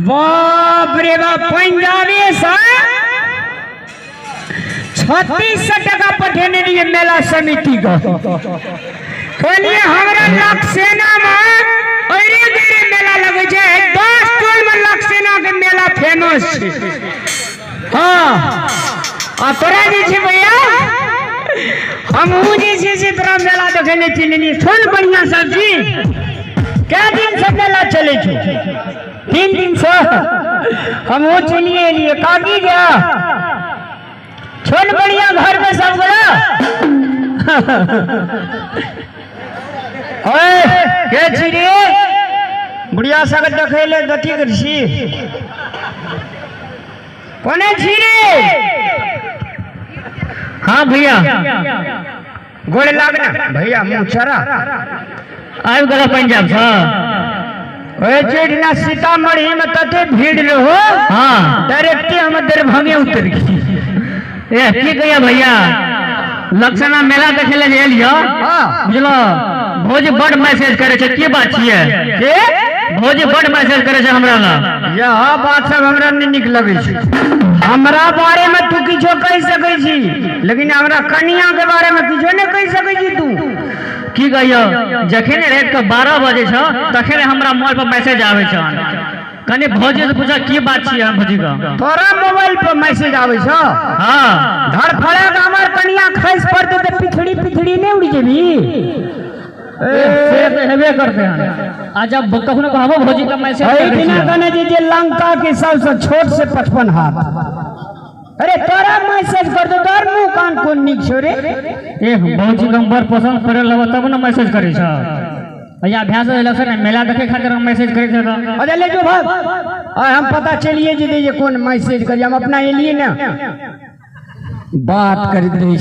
बाप रे बाप, पंजाबी से 3600 टका पठेने रहिए मेला समिति को। कहलिए हमरा लक्षसेना में अरे गरे मेला लगे छै, 10 टोल में लक्षसेना के मेला फेमस छै। हाँ, आ तोरा जे छै भैया, हमहूँ जे छै से तोरा मेला देखे ले चलि एलियै। सुन बढ़िया सब्जी, कै दिन से मेला चलै छै? 3 दिन से। हमहूँ चलिए एलियै। काकी जा छोड़ बढ़िया घर में सब गोरा। ओए के छी रे बुढ़िया सब देखे ले गति कर छी? कोने छी रे? हाँ भैया, गोड़ लागना भैया, मुँह चरा आबि गेल पंजाब से। ओए चेठना सीतामढ़ी में तते भीड़ रहो। हाँ, डायरेक्टे हम दरभंगे उतर गई। ए की कहिया भैया, लक्षणा मेला देखे ले एलियो। हाँ। बुझलो, भौजी बड मैसेज करे छै, की बात छियै? के? भौजी बड मैसेज करे छै हमरा लग। यह बात सब हमरा नहीं नीक लगे छै। हमरा बारे में तू किछो कहि सकै छी, लेकिन हमरा कनिया के बारे में किछो नहीं कहि सकै छी तू। की कहियो, जखन रात के 12 बजे छौ तखन हमरा मोबाइल पर मैसेज आबै छै। कनि भौजी से पूछा की बात छियै हम भौजी के। तोरा मोबाइल पर मैसेज आबै छौ? हाँ। धड़फड़ा के हमर कनिया खसि पड़तै तऽ पिछड़ी पिछड़ी नहीं उड़ि जेबी? से तऽ हेबे करते हन। आ जब कखनो कहबो भौजी के मैसेज एहि करै दिना छियै। कहने जे लंका के सबसे छोट से 55 हाथ। अरे तोरा मैसेज कर दो, तोर मुंह कान कोन नीक छौ रे? ए भौजी के हम बड़ पसंद पड़े लगो तब ने मैसेज करै छौ। भैया अभ्यास होइला से ने मेला देखे खातिर हम मैसेज करै छौ। अरे ले जो भाग, आ हम पता चलिए जे जे कोन मैसेज करी। हम अपना एलिए ने बात करैत रहै छी।